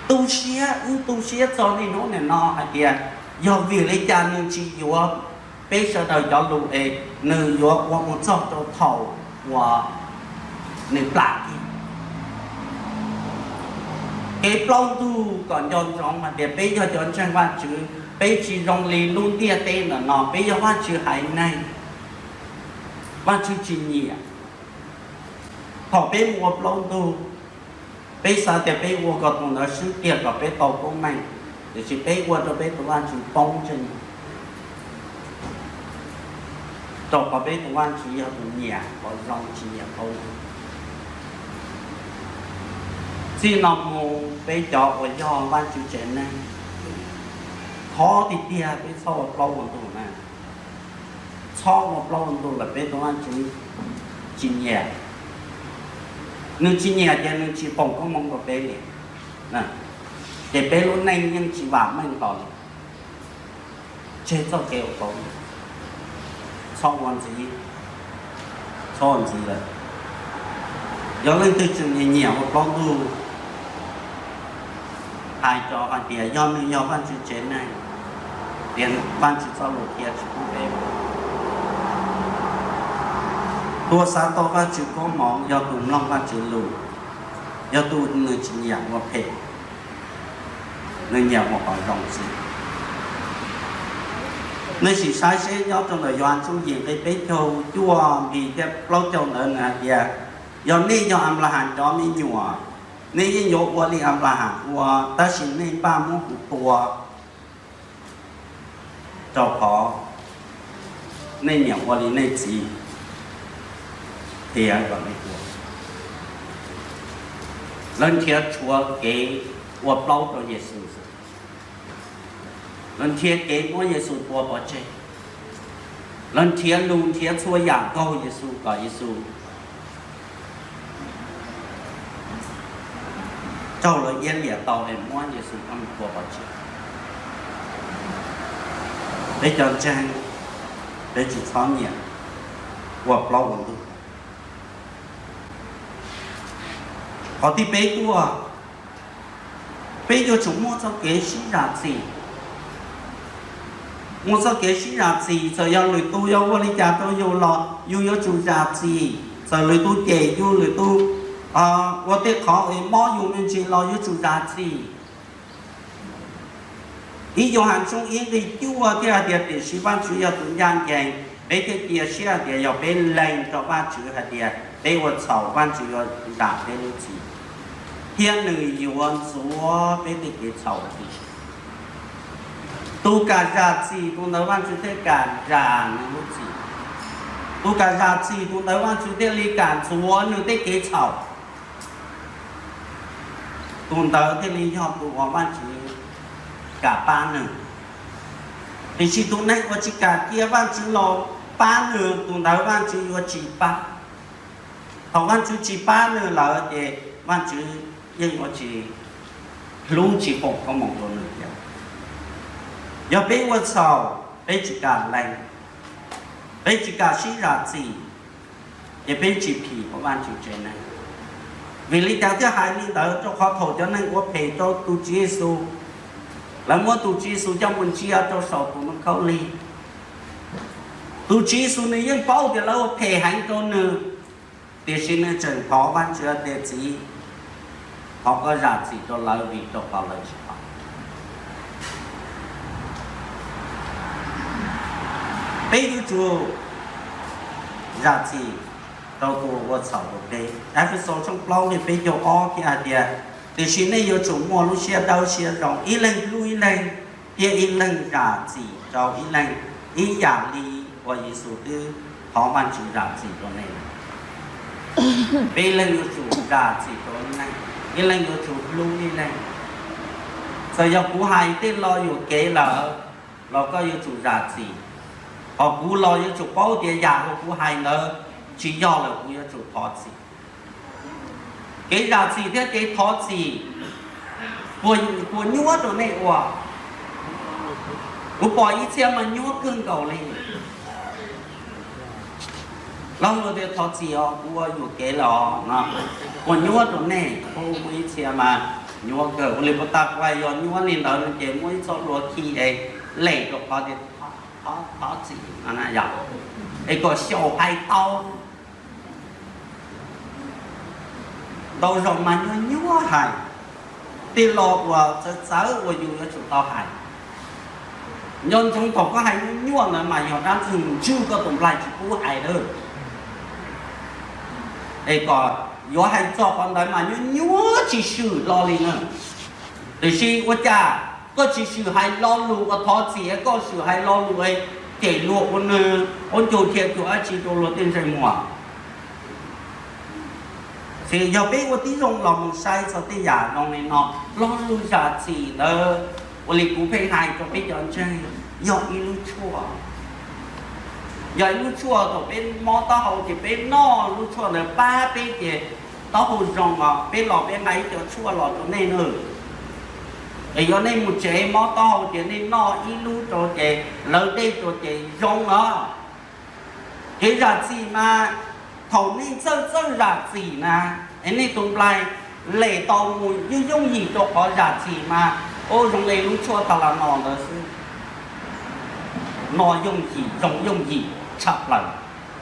Tu siab, wb tu siab txog niaj hnub nim no hais tias yog vim li cas nws tsis yuav peb sawv daws cov lus es nws yuav ua mus txog rau thaum uas nws plam kiag. Kev plaub ntug kom nco ntsoov hais tias peb yog cov ntseeg Vajtswv, Peb tsis zoo li lub ntiaj teb ntawm no, peb yog Vajtswv haiv neeg, Vajtswv tsis nyiam. Thaum peb mus ua plaub ntug, peb xav tias peb ua kom tus ntawd swb kiag kom peb tau koob meej, tiam sis peb ua rau peb tus Vajtswv poob ntsej muag, rau qhov peb tus Vajtswv yog tus nyiam qhov zoo, tsis nyiam qhov ntawd. Txij no mus peb cov uas yog Vajtswv tsev neeg, thov tiag tiag peb txhob ua plaub ua ntug na. Txhob ua plaub ua ntug lawm peb tus Vajtswv tsis nyiam. Nws tsis nyiam ces nws tsis foom koob hmoov rau peb li. Ces peb lub neej yeej tsis vam meej hlo li. Tseg txoj kev ua plaub, txhob ua ntxiv, txhob ua ntxiv lawm. Yog leej twg tseem nyiam ua plaub ntug, hais rau hais tias yog nws yog Vajtswv tsev neeg, tias Vajtswv txoj lus qhia tsis pub peb. Tus xav tau Vajtswv koob hmoov yog tus mloog Vajtswv lus, yog tus nws tsis nyiam ua phem, nws nyiam ua qhov zoo xwb. Nej sim saib seb nyob rau ntawm Yauhas tshooj yim nqe peb caug cuaj nqis thiab plaub caug ntawd nws hais tias, yog nej yog Anplaham cov me nyuam, nej yeej yuav ua li Anplaham ua, tab sis nej npaj muab kuv tua, rau qhov nej nyiam ua li nej txiv qhia kom nej ua. Lawv nrhiav tshuav kev ua plaub rau Yexus, lawv nrhiav kev muab Yexus tua pov tseg, lawv nrhiav lus nrhiav txhua yam nkaug Yexus kom Yexus raug lawv iab liam tau es muab Yexus coj mus tua pov tseg. Peb cov ntseeg, peb tsis txhob nyiam ua plaub ua ntug. Qhov thib peb tuaj, peb yuav tsum muaj txoj kev sib zam txim. Muaj txoj kev sib zam txim, txawm yog lwm tus yog ua li cas rau yus los yus yuav tsum zam txim. Txawm lwm tus cem yus, lwm tus ua tej qhov uas mob yus me ntsis los yuav tsum zam txim. Ib Yauhas tshooj ib nqe cuaj thiaj hais tias, tiam sis Vajtswv yog tus ncaj ncees, peb thiaj cia siab hais tias yog peb lees rau Vajtswv hais tias peb ua txhaum, Vajtswv yuav zam peb lub txim thiab nws yuav ntxuav peb tej kev txhaum txim. Tus kam zam txim tus ntawd Vajtswv thiaj kam zam nws lub txim. Tus kam zam txim tus ntawd Vajtswv thiaj li kam ntxuav nws tej kev txhaum. Tus ntawd thiaj li yog tus uas Vajtswv kam pab nws. Tiam sis tus neeg uas tsis kam cia Vajtswv los pab nws, tus ntawd Vajtswv yuav tsis pab. Thaum Vajtswv tsis pab nws lawm ces Vajtswv yeej yuav tsis hlub, tsis foom koob hmoov rau nws thiab. Yog peb ua txhaum, peb tsis kam lees, peb tsis kam sib zam txim, ces peb tsis phim rau Vajtswv tsev neeg. Vim li cas thiaj hais li ntawd? Rau qhov thaum cov neeg ua phem rau tus Tswv Yexus, lawv muab tus Tswv Yexus coj mus ntsia rau saum tus ntoo khaub lig. Tus Tswv Yexus nws yeej paub tias lawv ua phem heev rau nws, tiam sis nws tseem thov Vajtswv tias, Txiv, thov koj zam txim rau lawv vim rau qhov lawv tsis paub. Peb yuav tsum zam txim rau tus ua txhaum rau peb. Efexus tshooj plaub nqe peb caug ob thiaj hais tias, tiam sis nej yuav tsum muaj lub siab dawb siab zoo, ib leeg hlub ib leeg, thiab ib leeg zam txim rau ib leeg, ib yam li uas Yexus twb thov Vajtswv zam txim rau nej. Peb ib leeg yuav tsum zam txim rau ib leeg, ib leeg yuav tsum hlub ib leeg. Txawm yog kuv hais tej lo yuam kev lawm los koj yuav tsum zam txim, hos kuv los yuav tsum paub tias yam uas kuv hais ntawd tsis yog lawm, kuv yuav tsum thov txim. Kev zam txim thiab kev thov txim puas nyuaj rau nej ua? Kuv pom ib txhia mas nyuaj kawg nkaus li. Laug luag tias thov txim os, kuv ua yuam kev lawm os no, puas nyuaj rau nej? Ua ib txhia mas nyuaj kawg. Ua li puas tas kuv hais yog nyuaj li ntawd no ces muab ib txoj hlua khi es lem rau qhov tias thov txim no na yog, es kom xyaum hais tau. Ntau zaus mas nyuaj nyuaj hais, tej lo uas txawv txawv uas yus yuav tsum tau hais. Nco ntsoov thaum koj hais nyuaj nyuaj ntawd mas yog dab ntxwg ntswg koj tus nplaig tsis pub hais lawm. Es kom yuav hais txog qhov ntawd mas nyuaj nyuaj tsis swm hlo li na. Tiam sis ua cas koj tsis swm hais lo lus uas thov txim, koj swm hais lo lus cem luag ua nws ua ncuj thiab cuag dab tsi rau luag tej ntsej muag. Yog peb ua tib zoo los mus saib txog tej yam zoo li no, lo lus zam txim ntawd, ua li kuv pheej hais rau peb cov ntseeg, yog ib lub tshuaj. Yog ib lub tshuaj thaum peb mob taub hau ces peb noj lub tshuaj ntawd pab peb ces taub hau zoo os, peb los peb nqa ib co tshuaj los rau nej nawb. Es yog nej mus tsev mob taub hau ces nej noj ib lub rau ces lawv dej rau ces zoo os. Kev zam txim mas thaum nej txawj txawj zam txim na, es nej tus nplaig lem tau mus yooj yooj yim rau qhov zam txim mas, ua zoo li lub tshuaj Tylenol ntawd xwb. Noj yooj yim, zoo yooj yim tshaj plaws,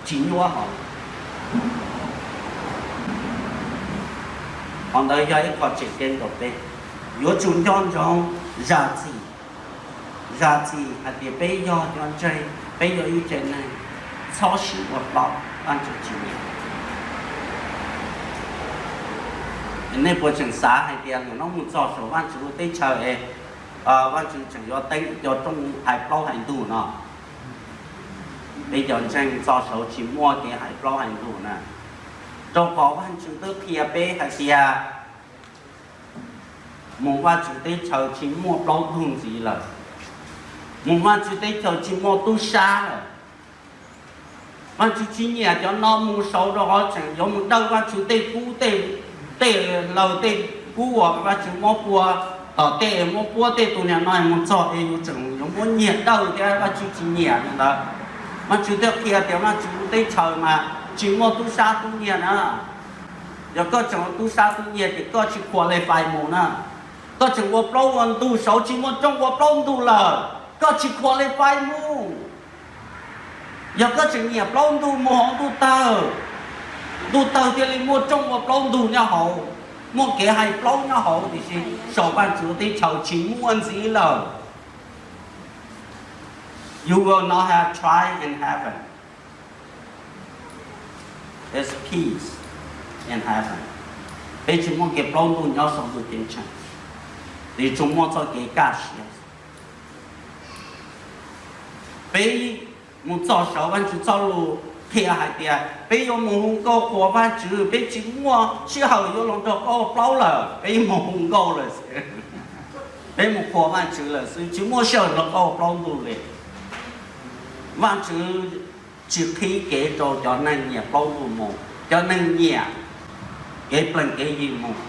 tsis nyuaj hos. Qhov ntawd yog ib qho tseem ceeb rau peb, yuav tsum nco ntsoov zam txim. Zam txim hais tias peb yog cov ntseeg, peb yog ib tsev neeg, txhob sib ua plaub, Vajtswv tsis nyiam. Nej puas tseem xav hais tias nim no mus txog saum Vajtswv teb chaws es Vajtswv tseem yuav teeb cov rooj hais plaub hais ntug no? Peb cov ntseeg txog saud tsis muaj kev hais plaub hais ntug na, rau qhov Vajtswv twb qhia peb hais tias mus Vajtswv teb chaws tsis muaj plaub ntug ntxiv lawm, mus Vajtswv teb chaws tsis muaj tub sab lawm. Vajtswv tsis nyiam cov no mus saud rau qhov tseem yuav mus dawj Vajtswv tej kub tej, tej laws tej kub uas Vajtswv muab pua tom tej, muab puab tej tus niam no mus txog es yus tseem yuav muab nyiag dawj thiab, Vajtswv tsis nyiam li ntawd. Vajtswv thiaj qhia tias Vajtswv lub teb chaws mas tsis muaj tub sab tub nyiag na. Yog koj tseem ua tub sab tub nyiag ces koj tsis qualify mus na. Koj tseem ua plaub ua ntug saud tsis muaj rooj ua plaub ntug lawm, koj tsis qualify mus. Yog koj tseem nyiam plaub ntug mus hauv ntuj tawg, ntuj tawg thiaj li muaj rooj ua plaub ntug nyob hauv, muaj kev hais plaub nyob hauv, tiam sis saum Vajtswv teb chaws tsis muaj ntxiv lawm. You will not have trial in heaven. It's peace in heaven. Peb tsis muaj kev plaub ntug nyob saum ntuj ceeb tsheej, tiam sis tsuas muaj txoj kev kaj siab. Peb mus txog saud Vajtswv txoj lus qhia hais tias peb yuav mus hu nkauj qhuas Vajtswv, peb tsis muaj sij hawm yuav los nrog koj ua plaub lawm, peb mus hu nkauj lawm xwb. Peb mus qhuas Vajtswv lawm xwb, tsis muaj sij hawm nrog koj ua plaub ntug li. Vajtswv tsis qhib kev rau cov neeg nyiam plaub ntug mus, cov neeg nyiam kev plees kev yi mus.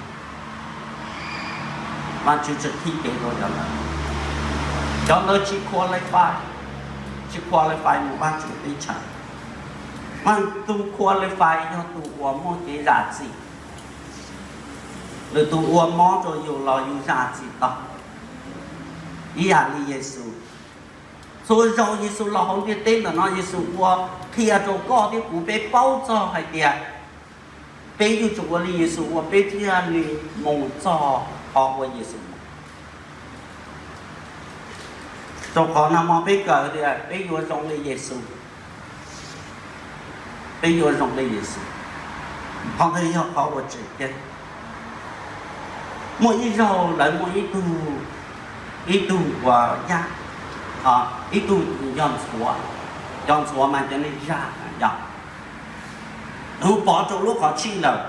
Vajtswv tsis qhib kev rau cov ntawd. Cov ntawd tsis qualify, tsis qualify mus Vajtswv teb chaws. Mas tus qualify yog tus uas muaj kev zam txim, lwm tus ua mob rau yus los yus zam txim tau. Ib yam li Yexus, txhua zaus Yexus los hauv ntiaj teb ntawm no Yexus ua qhia rau koj thiab kuv peb paub txog hais tias peb yuav tsum ua li Yexus ua peb thiaj li mus txog qhov uas Yexus mus. Rau qhov nag hmo peb kawm tias peb yuav zoo li Yexus, peb yuav zoo li Yexus. Qhov ntawd yog qhov uas tseem ceeb. Muaj ib zaug lawv muaj ib tug, ib tug uas yaj, ib tug yog ntxhuav, cov ntxhuav mas cov neeg zaj yog, lawv pov rau lub qhov tshij lawm,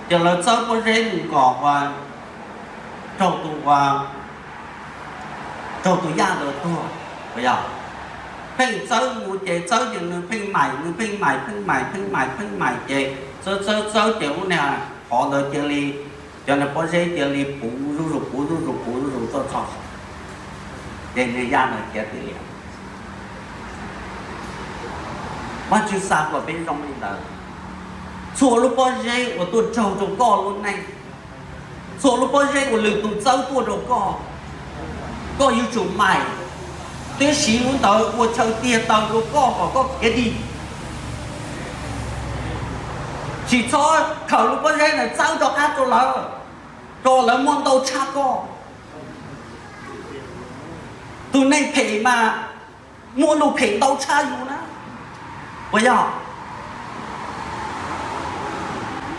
ces lawv txawb pob zeb mus kom ua, raug tus, raug tus yaj ntawd tuag, yog. Pheej txawb mus ces txawb ces nws pheej maim, nws pheej maim, pheej maim, pheej maim, pheej maim ces txawb txawb txawb ces ub niag qhov ntawd cia li, cov niag pob zeb cia li puv zuj zus, puv zuj zus, puv zuj zus tuaj txog, ces niag yaj ntawd khiav tiag li. Vajtswv xav kom peb zoo li ntawd. Txhua lub pob zeb uas tuaj raug rau koj lub neej, txhua lub pob zeb uas lwm tus txawb tuaj rau koj, koj yuav tsum maim thiab siv lub ntawd ua chaw tiag taw rau koj kom koj khiav dim. Tsis txhob khaws lub pob zeb ntawd txawb rov qab rau lawv, rau lawv muaj ntau tshaj koj. Tus neeg phem mas muaj lus phem ntau tshaj yus na, puas yog?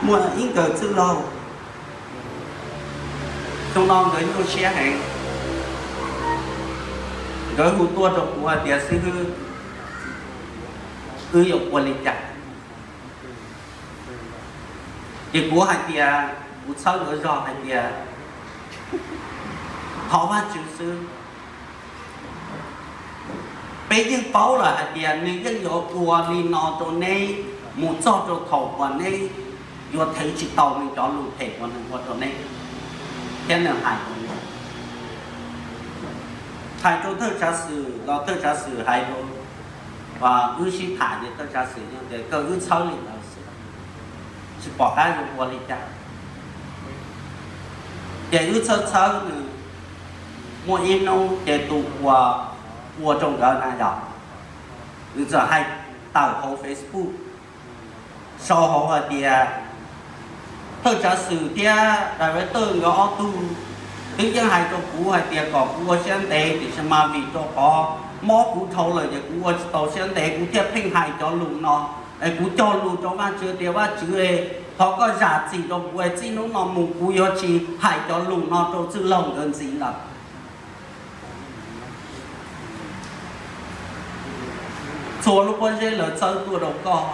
Muaj ib nkawm txwj laug, xyoo no nkawd nyuaj siab heev, nkawd hu tuaj rau kuv hais tias, Xib hwb, wb yuav ua li cas? Ces kuv hais tias, kuv txhawb nkawd zog hais tias, thov Vajtswv xwb. Peb yeej paub lawm hais tias nws yeej yuav ua li no rau neb mus txog rau thaum uas neb yuav thev tsis tau nws cov lus phem uas nws ua rau neb thiab nws hais rau neb. Hais rau thawj tsav xwm los thawj tsav xwm hais rau, wb sib tham ces thawj tsav xwm yeej tias, Kawg wb txhawb li ntawd xwb, tsis pom qab yuav ua li cas. Ces wb txhawb txhawb nws, muaj ib hnub ces tus uas ua rau nkawd na yog, nws txawm hais tawm hauv Facebook sau hauv hais tias, Thawj tsav xwm thiab director nkawd ob tug twb yeej hais rau kuv hais tias kom kuv ua siab ntev, tiam sis mas vim rau qhov mob kuv dhau lawm ces kuv ua tsis tau siab ntev, kuv thiaj pheej hais cov lus no. Es kuv cog lus rau Vajtswv tias, Vajtswv, thov koj zam txim rau kuv, txij hnub no mus kuv yuav tsis hais cov lus no rau txwj laug nkawd ntxiv lawm. Txhua lub pob zeb lawv txawb tuaj rau koj,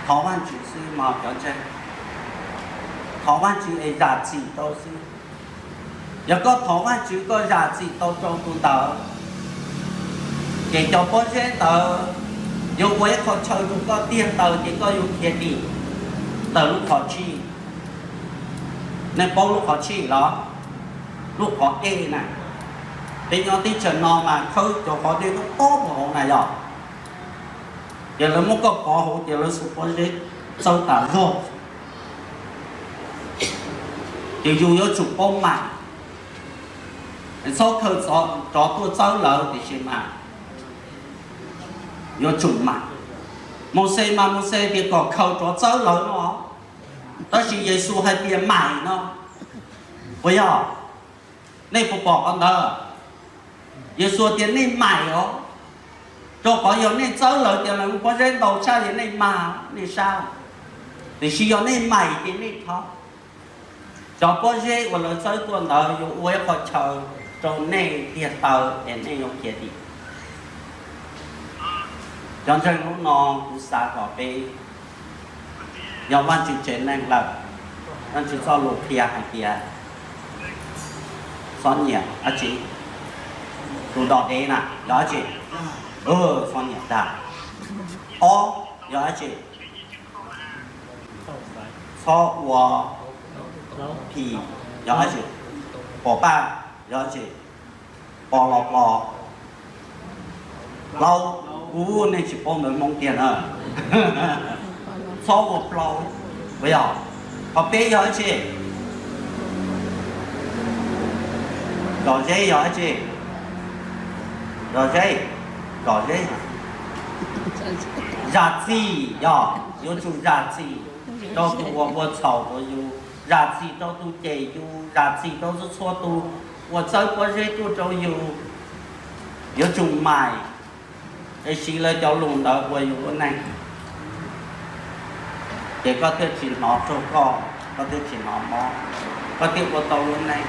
thov Vajtswv xwb mas cov ntseeg, thov Vajtswv es zam txim rau xwb. Yog koj thov Vajtswv koj zam txim tau rau tus ntawd, ces cov pob zeb ntawd yuav ua ib qho chaw rau koj tiag taw ces koj yuav khiav dim ntawm lub qhov tshij. Nej paub lub qhov tshij los? Lub qhov dej na. Peb nyob teb chaws no mas khawb cov qhov dej tob tob hauv na yog, ces lawv muab koj pov hauv ces lawv xuas pob zeb txawb tas zog. Ces yus yuav tsum paub mam, txhob khaws tsov tuaj txawb lawv tiam sis mas yuav tsum mam. Mauxes mas Mauxes tias kom khaws tsov txawb lawv no, tab sis Yexus hais tias mam no. Puas yog? Nej puas pom qhov ntawd? Yexus tias nej mam os, rau qhov yog nej txawb lawv tias lawv pob zeb ntau tshaj ces nej mag nej sab, tiam sis yog nej mam ces nej thov. Cov pob zeb uas lawv txawb tuaj ntawd yuav ua ib qho chaw rau nej tiag taw es nej yuav khiav dim. Cov ntseeg, hnub no kuv xav kom peb, yog Vajtswv tsev neeg lawm, Vajtswv txoj lus qhia hais tias txhob nyiam dab tsi? Tus dog dev na yog dab tsi? Txhob nyiam dag. Ob, yog dab tsi? Txhob ua phim, yog dab tsi? Pom paj, yog dab tsi? Pos los pos. Plaub, ub, nej tsis paub ntawv Hmoob tiag na. Txhob ua plaub, puas yog? Qhov peb yog dab tsi? Zom zeb yog dab tsi? Zom zeb, zom zeb. Zam txim, yog yuav tsum zam txim rau tus uas ua txhaum rau yus, zam txim rau tus cem yus, zam txim rau txhua txhua tus uas txawb pob zeb tuaj rau yus. Yuav tsum mam es siv lawv cov lus ntawd ua yus lub neej, ces koj thiaj tsis hnov tsaug koj, koj thiaj tsis hnov mob, koj thiaj ua tau lub neej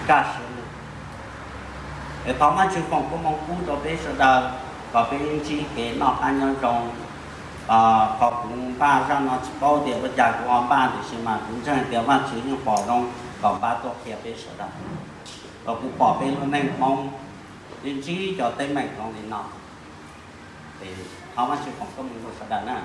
kaj siab lug. Es thov Vajtswv foom koob hmoov pub rau peb sawv daws kom peb ntsib kev noj qab nyob zoo. Qhov kuv npaj zaj no tsis paub tias ua cas kuv ho npaj, tiam sis mas kuv ntseeg tias Vajtswv yeej pom zoo kom npaj tuaj qhia peb sawv daws, kom kuv pom peb lub neej Hmoob ntsib cov teeb meem zoo li no. Thov Vajtswv foom koob hmoov rau sawv daws na.